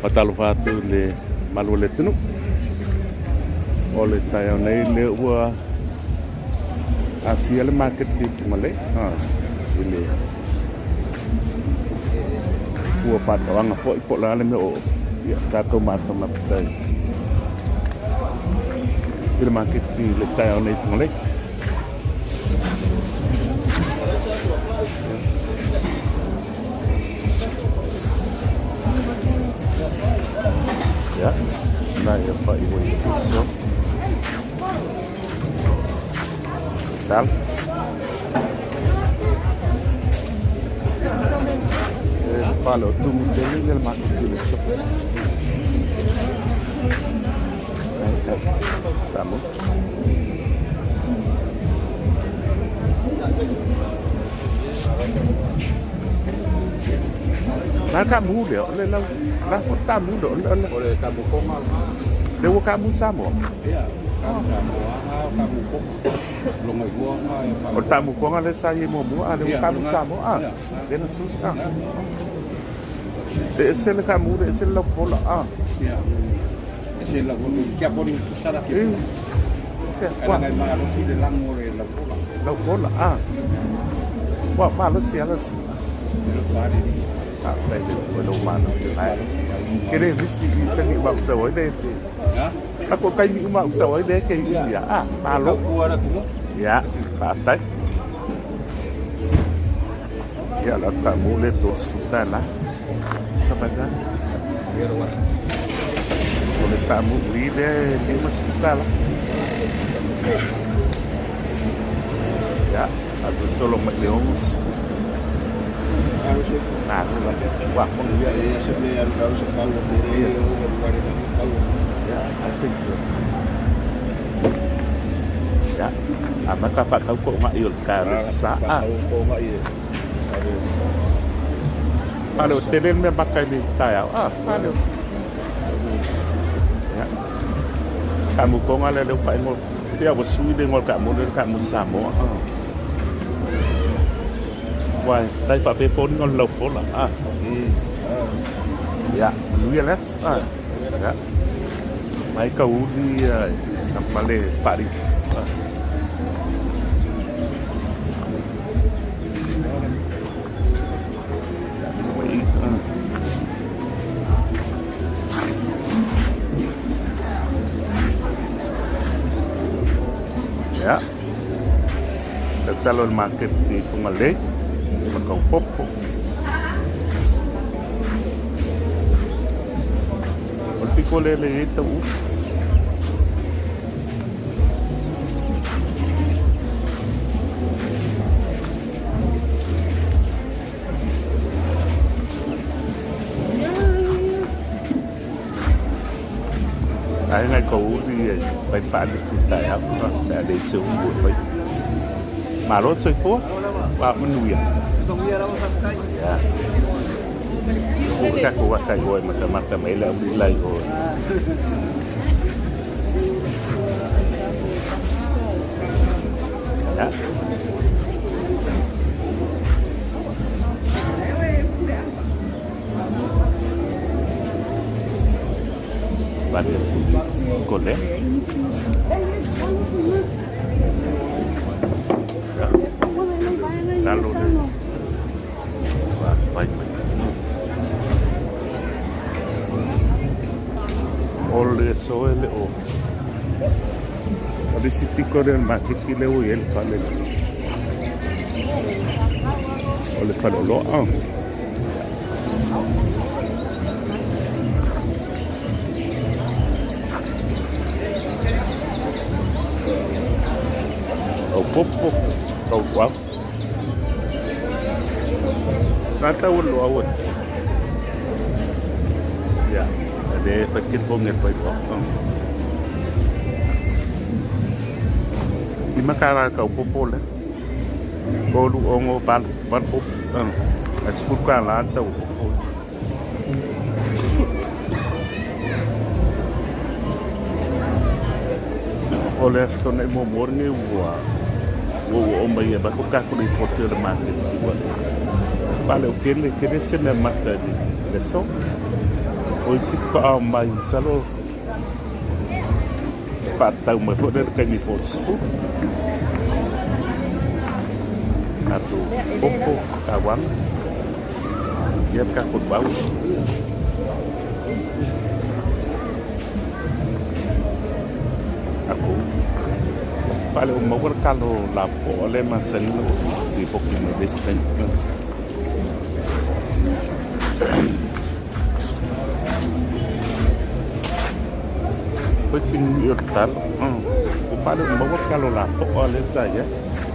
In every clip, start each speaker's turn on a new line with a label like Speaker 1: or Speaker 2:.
Speaker 1: Faatalofa atu i le malu o le atunuu. O le taeao nei lea ua asia le maketi i Fugalei i le fua faatoaga foi po o le a le mea o ia tatou matamata i le maketi i le taeao nei i Fugalei. Ia, na ia whai ua i piso. Tal. E pale o tumu tele le maketi le so. Tamo. Na ka mu le o le lau la ko ta mu le o le
Speaker 2: O le tamukonga la.
Speaker 1: Le ua ka mu Samoa.
Speaker 2: Ia, ka Samoa a ka mu konga. Longa i nga e fa.
Speaker 1: O ta mu konga le sa ye mo a le ua ka mu Samoa a. Le na su a. Le ese le ka mu le ese le pola a.
Speaker 2: Ia. Ese la ko kia pori sara kia. Wa ngai ma lo si le lango le la pola.
Speaker 1: La pola a. Wa ma lo si ala si.
Speaker 2: Le pa ni.
Speaker 1: A tai le ko lo ma lo si ai. Ke le visi i tangi ma sa wa le te.
Speaker 2: Ha?
Speaker 1: A ko kai ni uma sa wa le ke i ia a. Ma lo.
Speaker 2: Ko ara tu.
Speaker 1: Ia, pa tai. Ia la ta mu le to su ta la. Sa pa ta.
Speaker 2: Ia ro wa.
Speaker 1: O le ta mu i le ni ma su ta la. Ia, a tu solo ma le ongus.
Speaker 2: Aro se.
Speaker 1: Na, la wa mo
Speaker 2: Ia ia se me aro aro se kau o re o o wa re kau.
Speaker 1: Yeah, I think so. Yeah. A mata pa kau ko nga i o ka sa a.
Speaker 2: Kau ko nga i. Aro.
Speaker 1: Pale o tele mea maka i tai au. Ah, pale. Yeah. Ka mu konga le leo pa ingo. Ia wa sui le ngol ka mu le ka mu Samoa. Ah. Wai, tai fa pe poni ngol lau pola. Ah. Ya, manuia les. Ah. Ya. Mai ka uli ka male pari. Ah. Ah. Ya. Tatalo le market i Fugalei, ma Kaupopo. O le piko le le e tau upu. Ai ngai ko uli e pai pa le ki tai ap ta le tsu bu pai. Ma lo tsoi fo wa manuia. Ya. Ko ka ko wa kai oi mata mata mai la uli lai o. Ya. Vale, ko le. Ya. Talo le. Wa pai mai. O le so ele o. O le si piko le maketi le o i ele fale. O le fale o loa. O popo, o wau. Nā tau o loa ua. Ia, e le whai kiri nge whai pa. I makara ka popo le. Tolu ongo valu, valu popo. A sefulu ka la tau popo. O le aso tona i muamua lenei ua ua ua o mai e ba ko kako nei pote o le maketi ua pale o kele kele se mea mata i le so. O isi faatoa mai masalo faatatau mai foi lea i le taimi po o le 10. Tatou popo, tauaga, ia ma tatou luau. Tatou faaleomaua le talo lapopoa lea e masani ona ou lipoti mai le isi taimi. Ua talo, ua faaleomaua le talo lapoa lea sa i ai,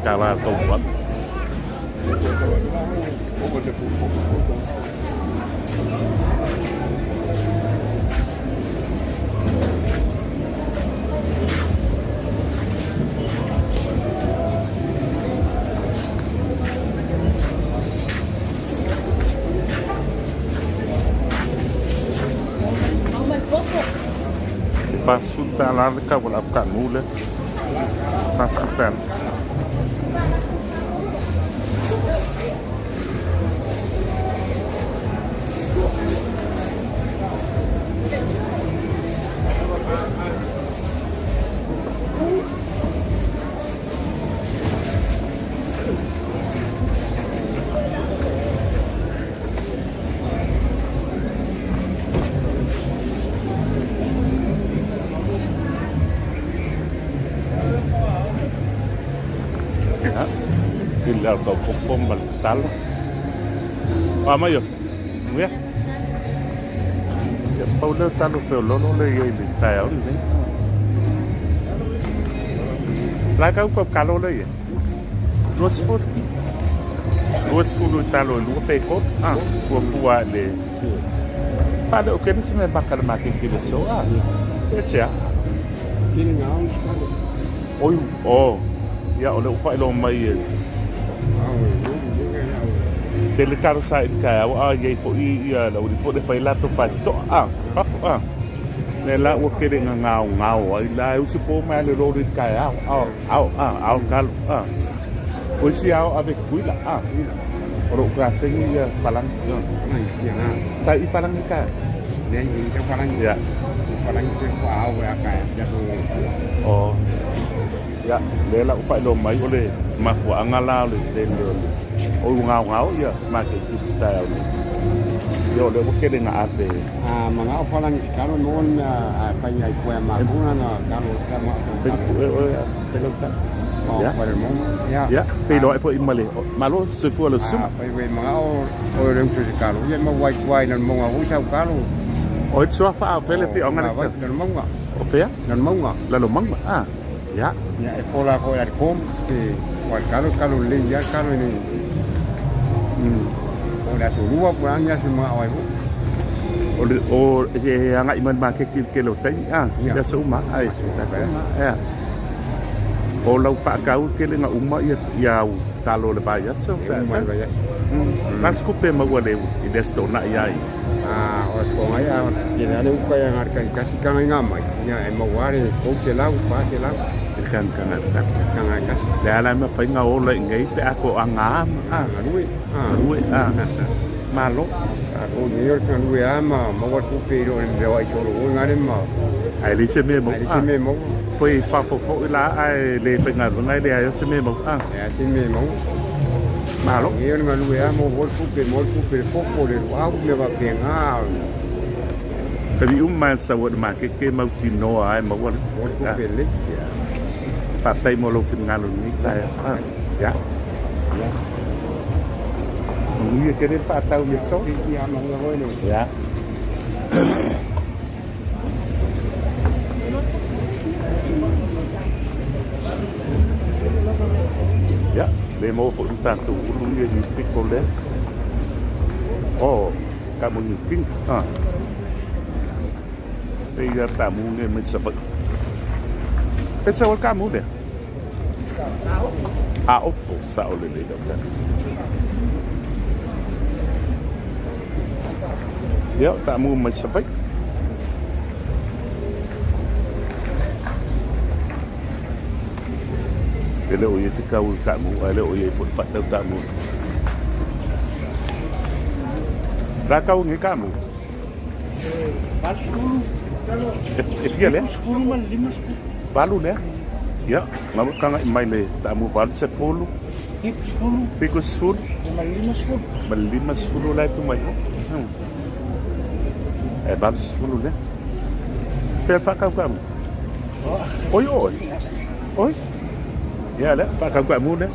Speaker 1: tala tou atu. E $40 le tau o le apakaamu lea. $40. Ia, i le au popo ma le talo. A mai o. Ia. Ia pau lea o talo feololo lea i ai i le taeao lenei. La kau kau kalo lea ia. 20. 20 i talo e lua pe tolu. Ah, fuafua i le... Faale o kene se mea maka le maketi le aso. Ah, e se a. Oi, oh, ia o le ua faailoa mai e tele talo sa i le taeao a i ai foi ia le aualii foi lea e fai latou faitotoa a, fafo a. Lea la ua tele ina gaogao ai la e usu po mai lava le loli i le taeao ao ao a ao talo a. O isi ao ave i Tutuila a. O lou kasegi ia palagi. Sa i palagi i taeao? Ia. Oh. Ia, lea la ua faailoa mai o le mafuaaga la o le tele o le o ua gaogao ia maketi i le taeao nei. Ia o lea ua tele ina ave.
Speaker 2: A manao palagi se talo mo le mea a fai ai koe a makou na na talo o mea
Speaker 1: o talo. Ia.
Speaker 2: Ia.
Speaker 1: Ia, feiloai foi ma le Malo soifua lau susuga.
Speaker 2: A fai ua e manao oe o le uso i se talo, ia e maua ai tua i Lalomauga foi sau talo.
Speaker 1: O e suafa a o fea le afioaga lea?
Speaker 2: Lalomauga.
Speaker 1: O fea?
Speaker 2: Lalomauga.
Speaker 1: Lalomauga, a. Ia.
Speaker 2: Ia e pola foi a le kom, ke o le talo, talo lelei ia le talo i le o le aso lua po o le a ni aso e manao ai foi.
Speaker 1: O le o e agai mai le maketi i le tele o taimi, a, i aso uma, ai, aso uma, ea. O lau faatau tele na uma ia ia au talo o le vaiaso
Speaker 2: pe a sa.
Speaker 1: Na se tupe maua le i le aso toonai ai.
Speaker 2: A o aso toonai a tele a le uka ia na le tasi tanga i nga mai ia e maua le 300 400.
Speaker 1: I le tanga e tasi.
Speaker 2: Tanga e tasi.
Speaker 1: Le a la mafai na ola i nei pe a toaga ma a.
Speaker 2: Galue.
Speaker 1: A. Galue a. Malo.
Speaker 2: A o nei o le galue a ma maua le tupe i lo le mea ai solo o ngale ma.
Speaker 1: Ai le se mea mau.
Speaker 2: Ai le se mea mau.
Speaker 1: Foi fafo foi la ae le faigaluega e leai se mea mau.
Speaker 2: A. Leai se mea mau.
Speaker 1: Malo.
Speaker 2: Nei o le galue a maua le tupe, maua le tupe le popo le luau mea faapena.
Speaker 1: Taimi uma e sau ai i le makete mautinoa a e maua le
Speaker 2: Maua le tupe lelei.
Speaker 1: Faafetai mo lou finagalo i lenei taeao. Ia. Ia. Manuia tele le faatau i aso.
Speaker 2: Ia, manuia foi le.
Speaker 1: Ia. Ia, le maua foi ma tatou ulu ia i piko lea. Oh, ka mo ni ting. Ah. E ia tamu ne mai Savaii. Pese o ka mu lea. A opo sao lelei lau tali. Ia, taamu mai Savaii. E le o i ai se kau i taamu, ae le o i ai foi le faatau taamu. La kau nge kaamu. E fia lea? Valu lea. Ia, na ua taga'i mai le taamu 80, 70 ma le 50 la e tu mai o. E 80 lea. Pea faakau taamu. Oi oi. Oi. Ia lea, faakau taamu lea.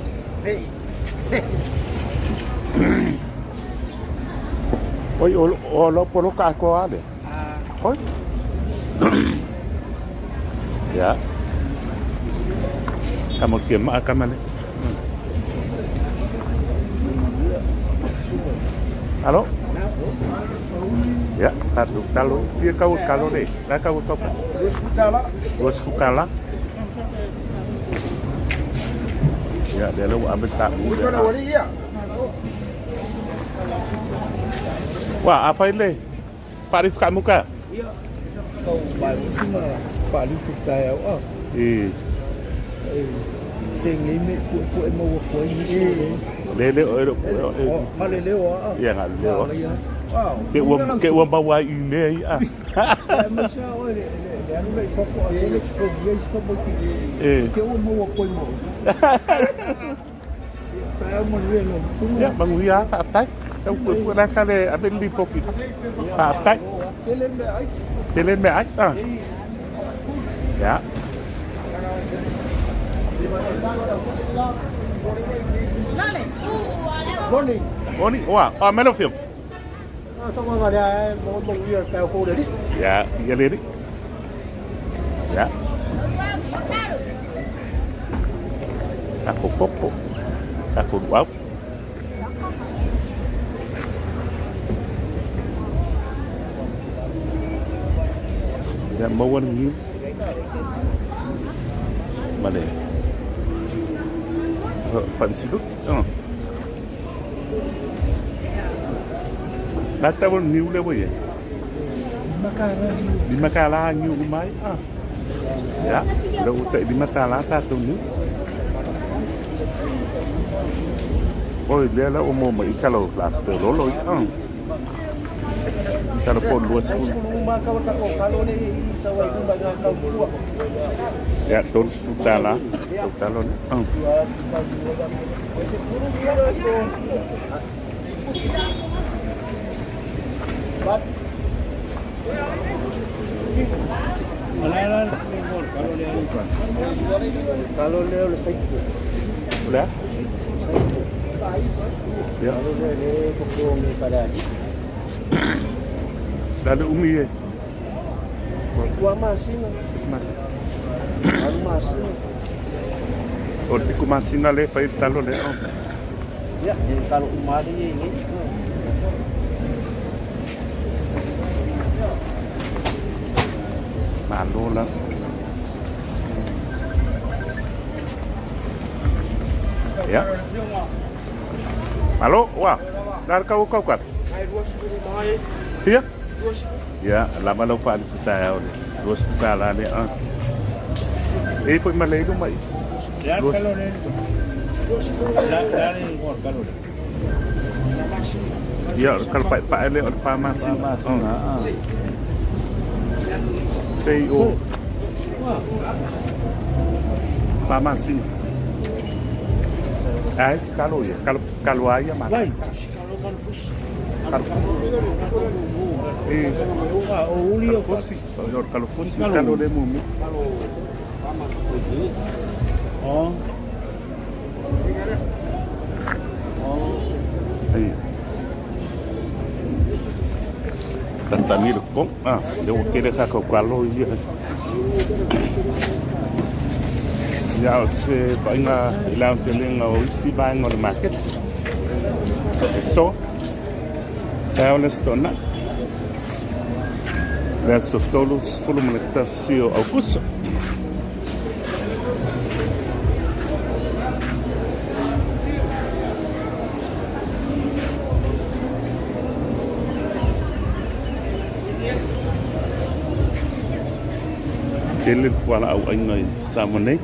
Speaker 1: Oi, o lau poloka atoa lea. Oi. Ia. Kama kia maa kama le. Alo. Ia, tatu talo. Fia kau kalo le. La kau kau. 20 tala. Ia, lea le ua ave taʻu lea. Ua, afai le faalifu kaamuka.
Speaker 2: Ia, tau malosi ma faalifu taeao a.
Speaker 1: I.
Speaker 2: E tēnei me puepue maua atu ai nisi o le.
Speaker 1: Le le o e o
Speaker 2: O, hale leo a.
Speaker 1: Ia, hale leo a.
Speaker 2: Wow.
Speaker 1: Ke ua ke ua maua ai i mea i a.
Speaker 2: E mai sa o le le alu le fafo a le ko ia i ka mo ki.
Speaker 1: E.
Speaker 2: Ke ua maua koe mo. Taeao manuia no sunga.
Speaker 1: Ia, manuia a, faafetai. Tau puepue la ka le ave le lipoti. Faafetai.
Speaker 2: Tele mea ai.
Speaker 1: Tele mea ai. Ah. Ia.
Speaker 2: Morning.
Speaker 1: Morning. Oa, oa melo fio. Ia, ia le ri. Ia. Takou koko. Takou luau. Ia maua le niu. Ma le fansiluti. La tau le niu lea ua i ai. $5 niu uma ai. Ia, lea ua tai $5 tatou niu. Oi, lea la ua maua mai i talo la lolo ia. Talo po 20. Ia, $30. Tau talo lea. O le a? Ia. La le umi e. O le tiku masina le fai le talo lea.
Speaker 2: Ia, e talo uma ali e i
Speaker 1: Malo la. Ia. Malo, ua. La kau kau kau. Fia? Ia, lava lau faalifu taeao le $20 lea. Ah. E foi ma le luma i. Ia, o le kalo paepae lea o le pa masina. Pei o pa masina. Ai, kalo ia, kalo kalo ai ia ma. Kalo E
Speaker 2: O uli o
Speaker 1: fusi, o kalo fusi, kalo le mumi.
Speaker 2: O.
Speaker 1: Ai. Tatani le kong. Ah, le o tele ka kau kalo ia. Ia o se vaaiga i le aotelega o isi vaega o le makete. So, taeao le Aso Toonai. Le aso 31 o Aukuso. Tele le fualaau aina i Samoa nei.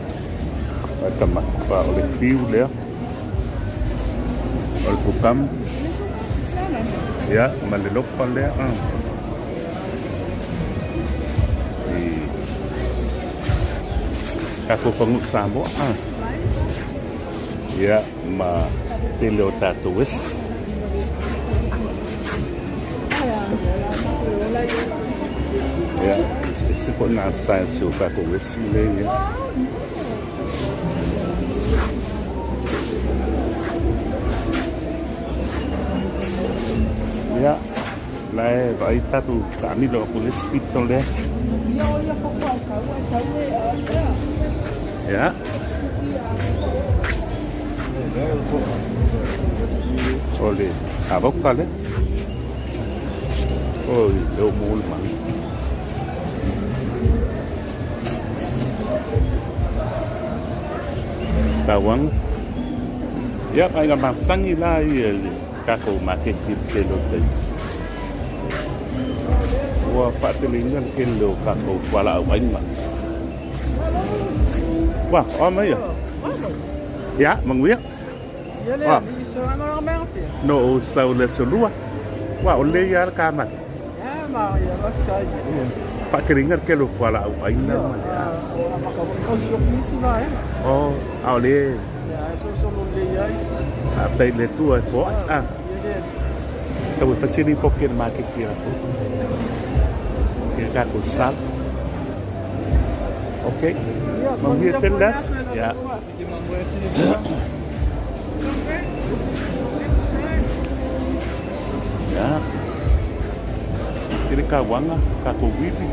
Speaker 1: Ae tamafa o le fiu lea. O le pukam. Ia, ma le lopa lea. Tatou paguu Samoa ah. Ia ma tele o tatou esi. Ia, ese foi na science o tatou esi le ia. Ia, la e vaai tatou taamilo aku le isi pito lea. Ia. O le avoka lea. Oi, le o mo le manu. Tauaga. Ia, aiga masani la ia le tatou maketi i le tele o taimi. Ua faateleina le tele o tatou fualaau aina. Ua, o mai ia. Ia, manuia. Ua. No o sau le aso lua. Ua, o le ia le kamaka. Faateleina le tele o fualaau aina ma le a. Oh, a o le Faafetai i le Atua e foai. Ah. Tau e fasi lipoti e le maketi a latou. Ia tatou sala. Ok. Manuia tele le aso. Ia. Ia. Tele kauaga, tatou uivi.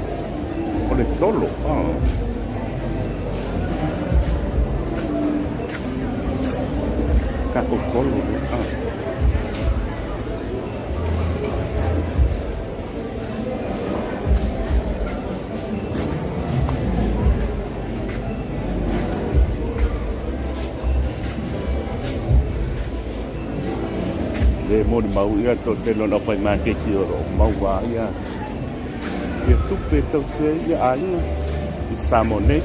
Speaker 1: O le tolo. Oh. Tatou tolo. Ah. Le molimau ia toatele o le aufaimaketi o lo o maua ai ia tupe e tausi ai ia aiga i Samoa nei.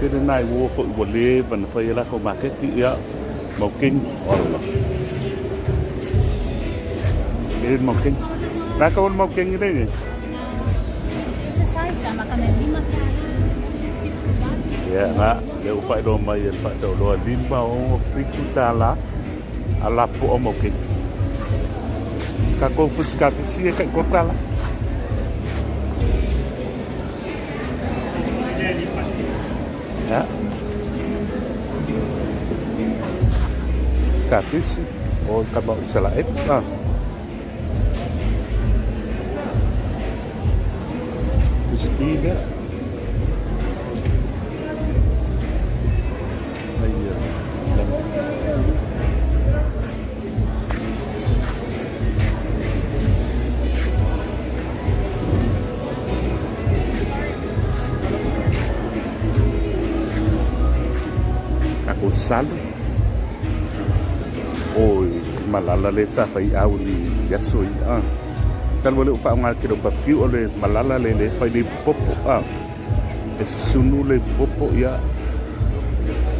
Speaker 1: Tele nai uo foi ua leva ona fai e latou maketi ia mau keni o ala. Le mau keni. Laka o le mau keni le nei. Ia na, le ua faailoa mai e le faatauloa $567 a lapoa mau keni. Tatou fusi kapisi e tai $3. Ia. Kapisi o kama o Isalaele. Ah. Whisky lea. Mai ia. Tatou salo. Oi, malala le sa fai au ni aso i a. Talu le o whaonga ke rau papiu o le malala le le whai le popo a. E susunu le popo ia.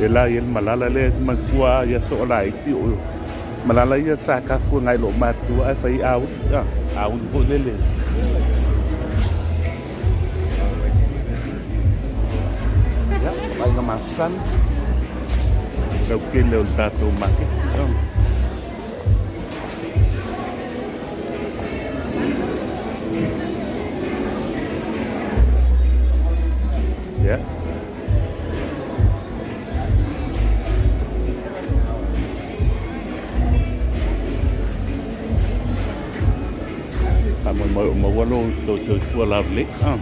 Speaker 1: E la ia le malala le matua ia so o la iti o malala ia sa kafua ngai lo matua e whai au a. Au ni po lele. Ia, mai nga masani. Lau kele o le tatou market. Oh. Yeah. Faamoemoe o maua lo tou soifua laulelei. Ah.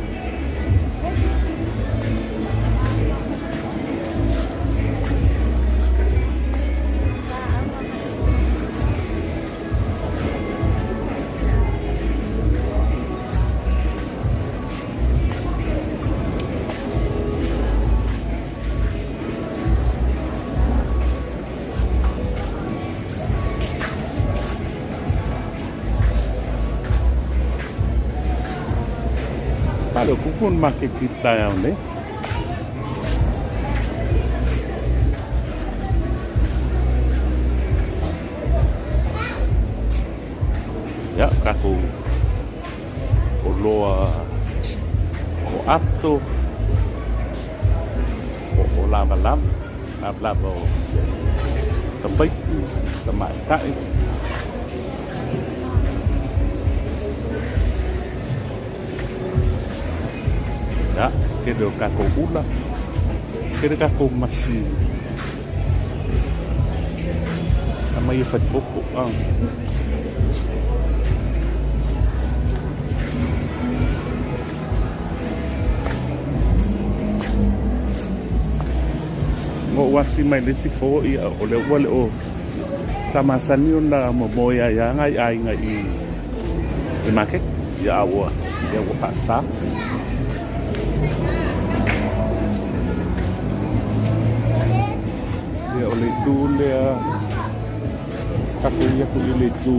Speaker 1: Pale o kuku na maketi i taeao nei. Ia, kākou o loa o ato. o lavalava, lavalava o tamaiti, tamaitai. Ia, tele o tatou ula, tele tatou masi aumai e fatipopo. Ah. Na ou asi mai le isi po, ia, o lea ua le o sa masani ona momoe ai lava nai aiga i le maketi, ia a ua, ia ua faasa. Ia o le itu lea, tatou ia atu i le itu,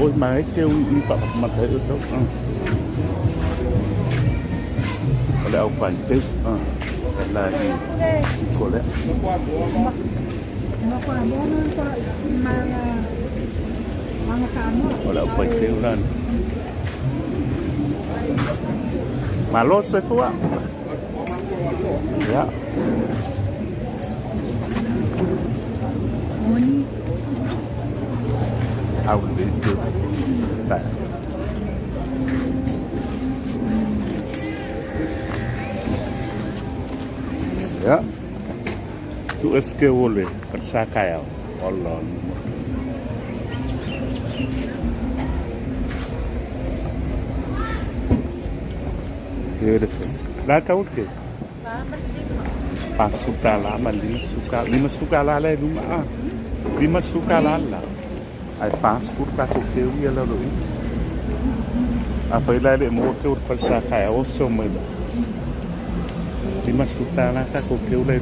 Speaker 1: oi mai te ui i faamatamata ai outou. O le au faiteu, e la i i ko lea. O le au faiteu la. Malo soifua. Ia. Au le te. Tai. Ia. Su eske o le palesa taeao. Ola luma. Beautiful. La tau ke? Pasuka la ma limasuka. Limasuka la le luma a. Limasuka la la. Ai passport ka ko ke uia la lo i. A fai la le mo ke ur palsa ka e oso mai la. Limasuka la ka ko ke ula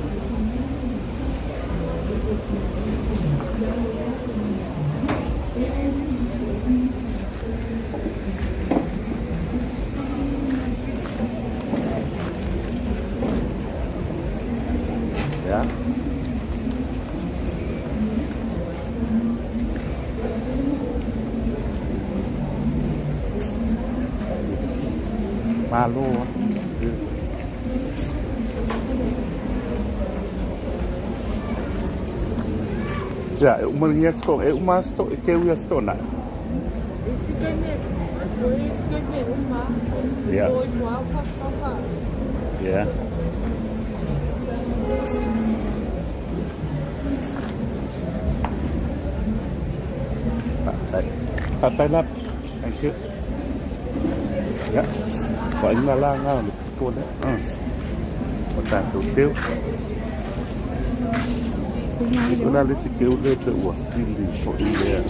Speaker 1: Ya. Malo. Ja, e uma ia sto, e uma sto, e teu ia sto na. Yeah. Yeah. Faafetai. Faafetai lava. Thank you. Ia. Ua ina la ngā o le pito lea. O tātou teu. O la le si teu le te ua pili po i lea.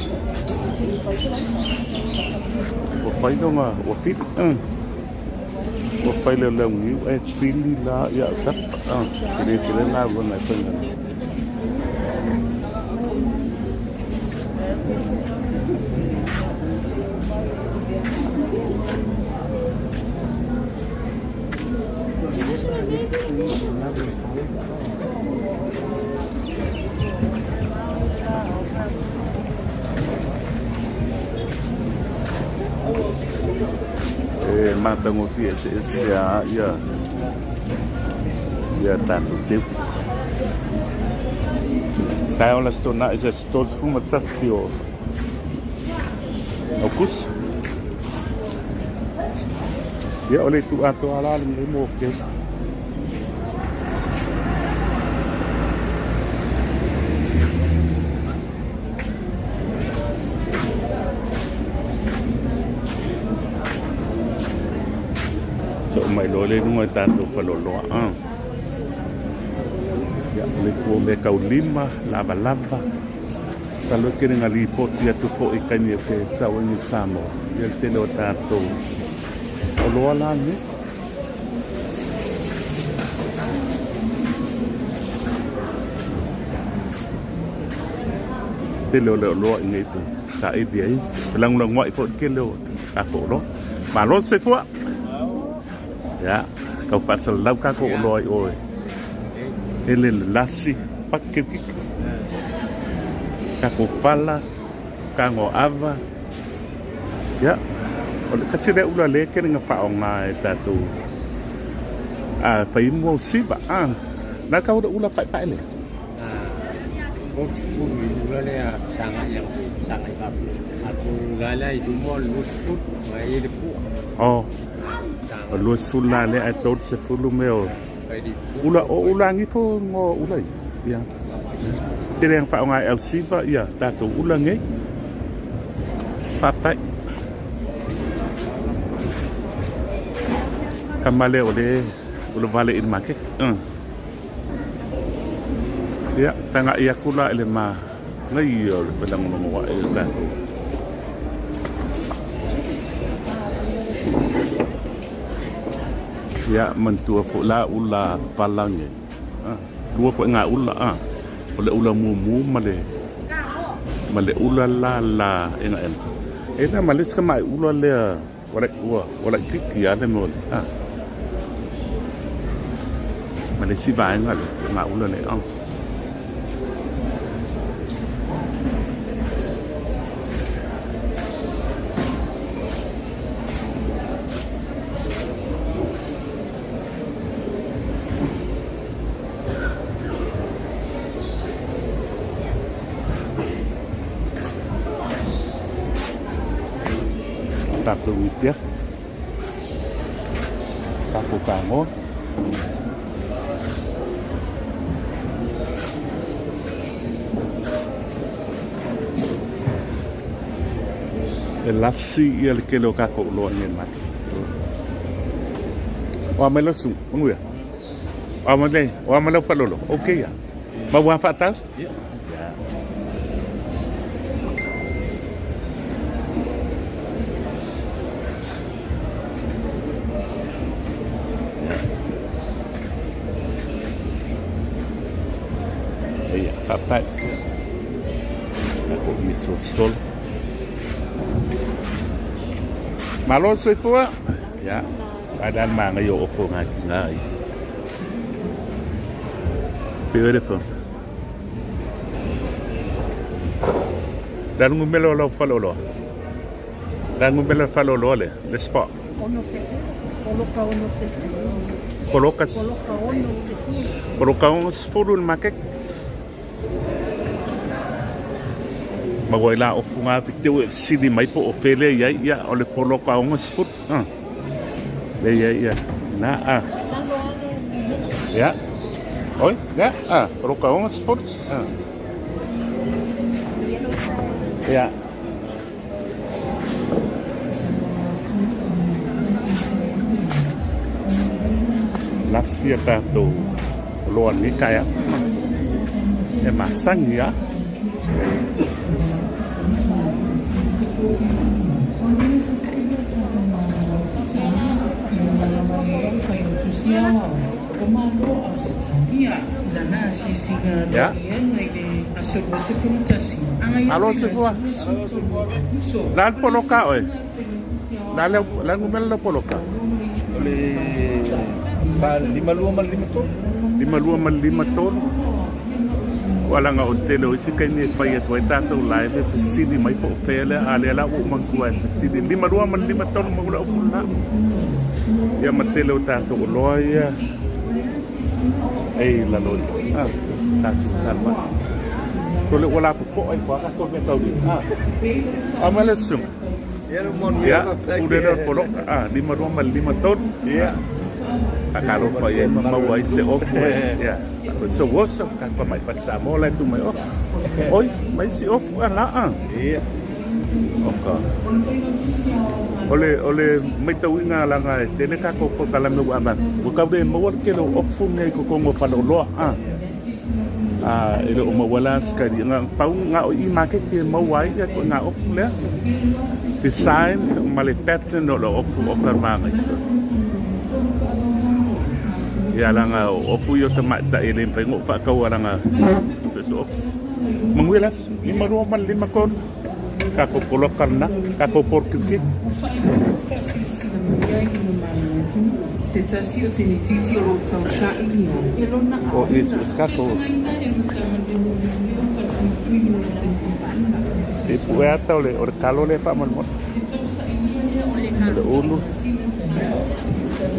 Speaker 1: Ua whai longa, ua pili. Ua whai leo leo ngiu e pili la ia tapa. Te le te le ngā ua ngai whainga. E matagofie eseese a ia ia tatou teu. Taeao le Aso Toonai se aso 31 o Aukusa. Ia o le itu atoa la lenei mo ke. So mai loa le luga i tatou faleoloa. Ah. Ia, o le itu o mea taulima, lavalava. Masalo e tele ngā lipoti atu foi i taimi o te tauangi i Samoa, ia le tele o tatou oloa la nei. Tele o le oloa i nei te saili ai, e lagolagoai foi le tele o tatou oloa. Malo le soifua! Ia, tau faasalalau tatou oloa i o e ele le lasi, pake kiki. Tatou fala, tago ava. Ia, o le kasi lea ula lea tele na faaaoga e tatou a fai mua o siva. Ah. Na ka ula ula paepae lea.
Speaker 3: 30 i ula lea sagai sagai atu la lea i luma o le 20 ma e i le pua.
Speaker 1: Oh. O 20 la lea ae 30 mea o ula o ula ngifo ngo ula i. Ia. Tele ang whaonga e LCVA ia tātou ula ngei. Papai. Ka male o le o le vale i le market. Ia, taga'i aku la i le ma ngai o le felagologo ae o tatou. Ia, manatua foi la ula palange. Ah, lua foi ngā ula, ah. O le ula mumu ma le ma le ula la la ena ena. E na ma le sika mai ula lea wala ua wala kiki a le mo le. Ah. Ma le si vaenga le ngā ula le. Ah. Tatou itia. Tatou tāngoa. E lasi ia le kele o kākou loa nei mai. So, o a mai lau sugu, manuia. O a mai nei, o a mai lau whalolo. Ok ia. Ma ua whaatau?
Speaker 2: Yeah.
Speaker 1: Yeah. Ia, faafetai. Tatou misolosolo. Malo le soifua. Ia, ai la le manaia o ofo ngā ki ngā i. Beautiful. La lungu mele o lau faleoloa. La lungu mele faleoloa le, le spot.
Speaker 4: Ono sefulu, poloka ono sefulu.
Speaker 1: Poloka.
Speaker 4: Poloka ono sefulu.
Speaker 1: Poloka ono sefulu le market. Ma ua i la ofu ngā te ue sili mai po o pele iai ia o le poloka ono sefulu. Ah. Le ia ia. Na a. Ia. Oi, ia. Ah, poloka ono sefulu. Ah. Ia. Lasi a tatou loa ni taeao. E masani a. Ya. Alo sefua. La le poloka oe. La le la ngumela le poloka.
Speaker 2: O le fa 52 ma le 53.
Speaker 1: 52 ma le 53. Ua laga o le tele o isi taimi e fai atu ai tatou live e fesili mai po o fea lea, a lea la ua ou manatua e fesili 52 ma le 53 ma ula upu lena. Ia ma tele o tatou oloa ia e i lalo i ah, tatou tala. Ko le ua lapopoa ifo a tatou mea tau ah. A ma le susuga. Ia, pule lea o le poloka, ah, 52 ma le 53.
Speaker 2: Ia.
Speaker 1: Faatalofa i ai ma maua ai se ofu e. Ia. So oso, ka mai fale Samoa la e tu mai ofu. Oi, mai si ofu a la a.
Speaker 2: Ia.
Speaker 1: Oka. O le maitauina laga e tele tatou polokalame ua avatu. Ua tau le maua le tele o ofu nei totonu o faleoloa. A. A e le o maua la se kali. Na pau na o i maketi e maua ai ia ituaiga ofu lea. Design ma le pattern o le ofu o ka magai. Ia laga o ofu ia o tamaitai e le mafai ona ou faataua laga so se ofu. Manuia le aso, 52 ma le 53, tatou poloka lena, tatou polokiki. O i se tatou E pue ata o le o le talo lea faamolemole. O le ulu.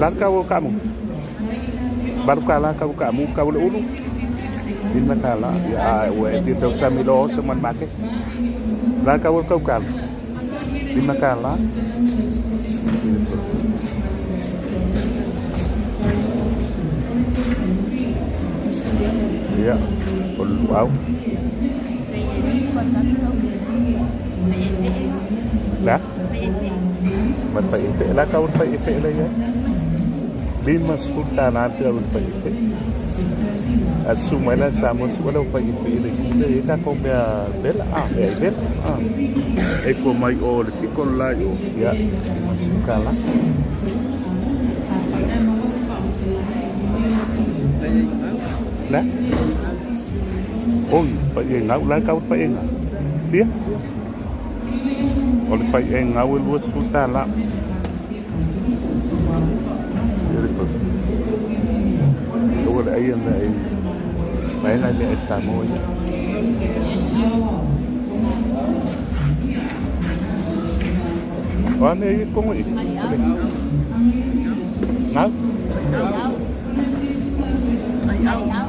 Speaker 1: La le tau o kamu. $8 kau kaamu kau le ulu. $5. Ia, a ua e fia tausami loa oso ma le maketi. La kau o le kaukalo. $5. Ia, o le luau. La? Ma le faiefee. La kau o le faiefee la i ai? $50 pe au i le faiefee. A susu mai la Samoa sua lau faiefee le itu lea e i ai tatou mea vela, a, mea ai vela, a. E kua mai o le piko le la i o, ia, $50. Le? Oi, pai e gau, la e kau le pai e gau. Fia? O le pai e gau e $20. Beautiful. Aua le ai ana e mai nai mea e Samoa ia. O ane ia kongo i. Ngau?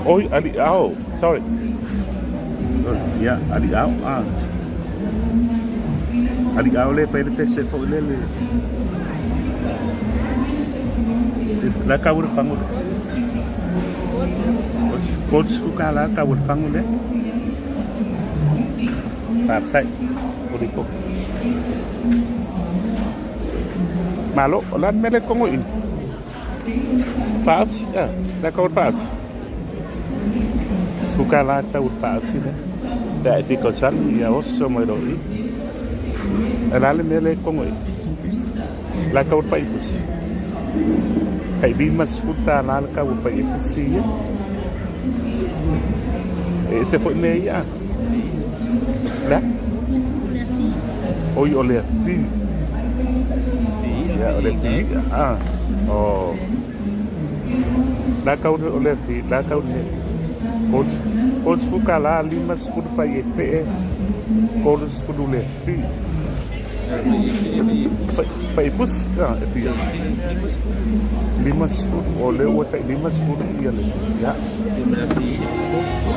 Speaker 1: Oi, ali ao. Sorry. Ia, ali ao. Ah. Ali ao le pai le pese fo le le. La ka ur fangu le. Kol suka la ka ur fangu le. Faafetai. O Malo, o la mele kongo i. Faasi, ah, la ka ur faasi. Suka la ta ur faasi le. Da e fiko sami ia oso mai ro i. E la le mele kongo i. La ka ur pai pusi. Kai $50 la ka ur pai pusi ia. E se foi me ia. La? Oi o le afi. Ia o le afi. Ah. Oh. La kau o le afi, la kau se. Kol $30 50 fai e pee. 30 le afi. Fai pusi. Ah, e fia. 50 o le ua tai 50 ia le. Ia.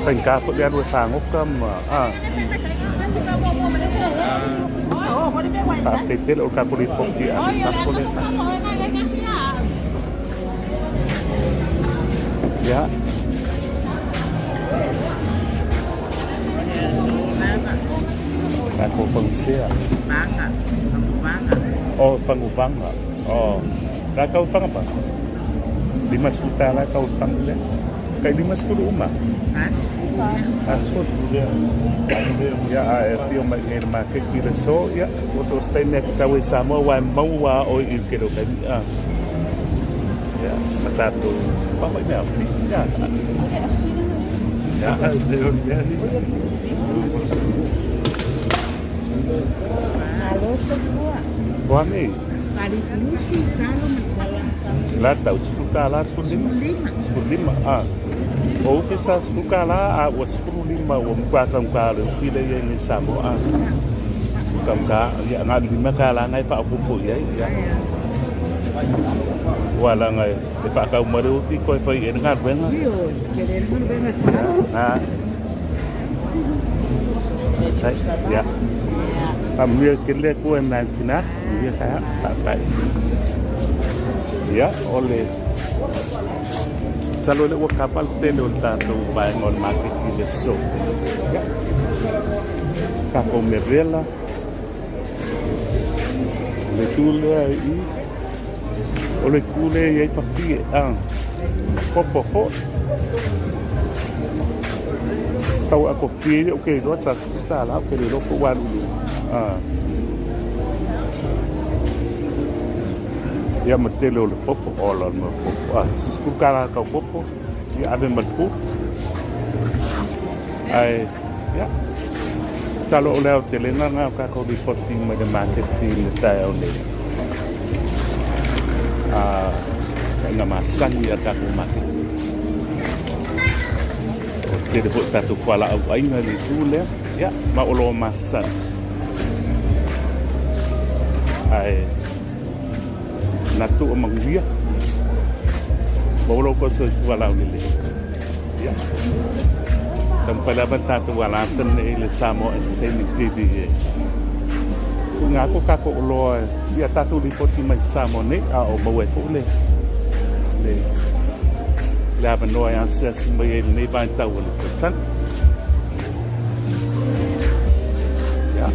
Speaker 1: Faigata foi le alu e fagoka ma a. Faafetai tele o le tatou lipoti a le fafo lea. Ia. Tatou fagusea. Oh, faguvaga. Oh. La kau faga pa. $50 kau faga lea. Kai 50 uma. Ia, a e afio mai nei le maketi i le aso, ia, ua so o se taimi atu sau ai Samoa, aua e maua a oe i le tele o taimi, a. Ia, ma tatou, pa mai mea, ia, ia, le o le mea ni. Koa nei? La tau, $10, 15? 15, a. O ufi sa $10 a ua 15 ua matua taugata o le ufi lea i ai nei Samoa a. Taugata, ia na o le $5 na e faaopoopo i ai, ia. Ua laga e faatau mai le ufi koe fai i ai le galuega. Ia, na. Ia. Faamanuia tele le Atua i nai tina, manuia taeao, faafetai. Ia, o le Masalo lea ua kapa le tele o le tatou vaega o le maketi i le aso. Ia. Tatou mea vela. Le tu lea i o le tu lea i ai papie a popo foi. Tau a kopie ia o ke iloa sa $10 o ke le iloa po ua alu i luga. Ah. Ia ma tele o le popo, ola le mau popo. A, $10 kau popo, ia ave ma le pu. Ae, ia, masalo o le aotelega lena o tatou lipoti mai le maketi i le taeao nei. A, faiga masani a tatou maketi. O tele foi tatou fualaau aina i le itu lea, ia, ma o lo o masani. Ae, manatu o manuia. Maua lo outou soifua laulelei. Ia. Taumafai lava le tatou alata lenei i le Samoa Entertainment TV e tuuina atu tatou oloa ia tatou lipoti mai Samoa nei a o maua ai foi le le le avanoa e asiasi mai ai lenei vaitau o le tausaga. Ia.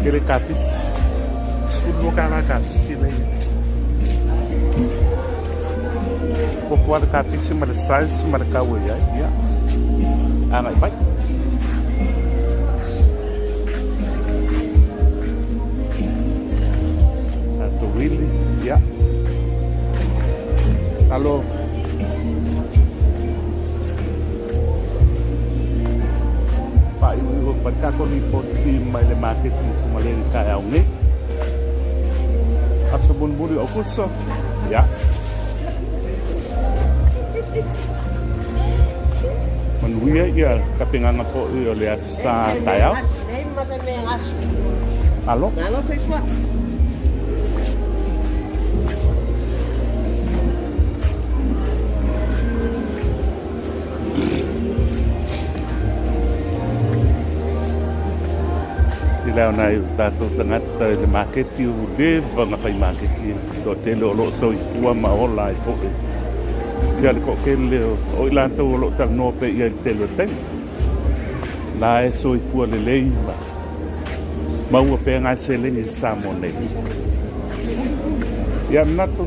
Speaker 1: Tele kapisi. 12 tala kapisi lei. Koko le kapisi ma le size ma le kau e iai. Ia. Agai mai. Tatou wili. Ia. Alo. Faaiuiu mai tatou lipoti mai le maketi i Fugalei i le taeao nei. Aso mulimuli o Aukuso. Ia. Manuia ia tapenaga foi o le Aso Sa taeao. Malo.
Speaker 4: Malo soifua.
Speaker 1: I lea o nai o tatou tagata i le maketi ua leva ona fai maketi toatele o lo o soifua ma ola ai foi. Ia le toatele o i latou o lo o talanoa pea i ai i le tele o taimi. La e soifua lelei ma maua pea ngai seleni i Samoa nei. Ia manatu.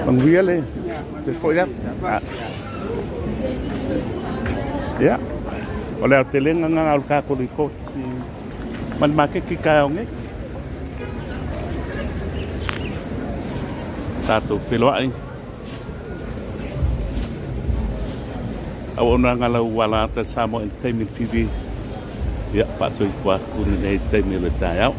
Speaker 1: Manuia le te foi atu. Ia, o le aotelega lena o le tatou lipoti ma le maketi taeao nei. Tatou feiloai. Auaunaga lau ala ata Samoa Entertainment TV. Ia, faasoifua atu lenei taimi o le taeao.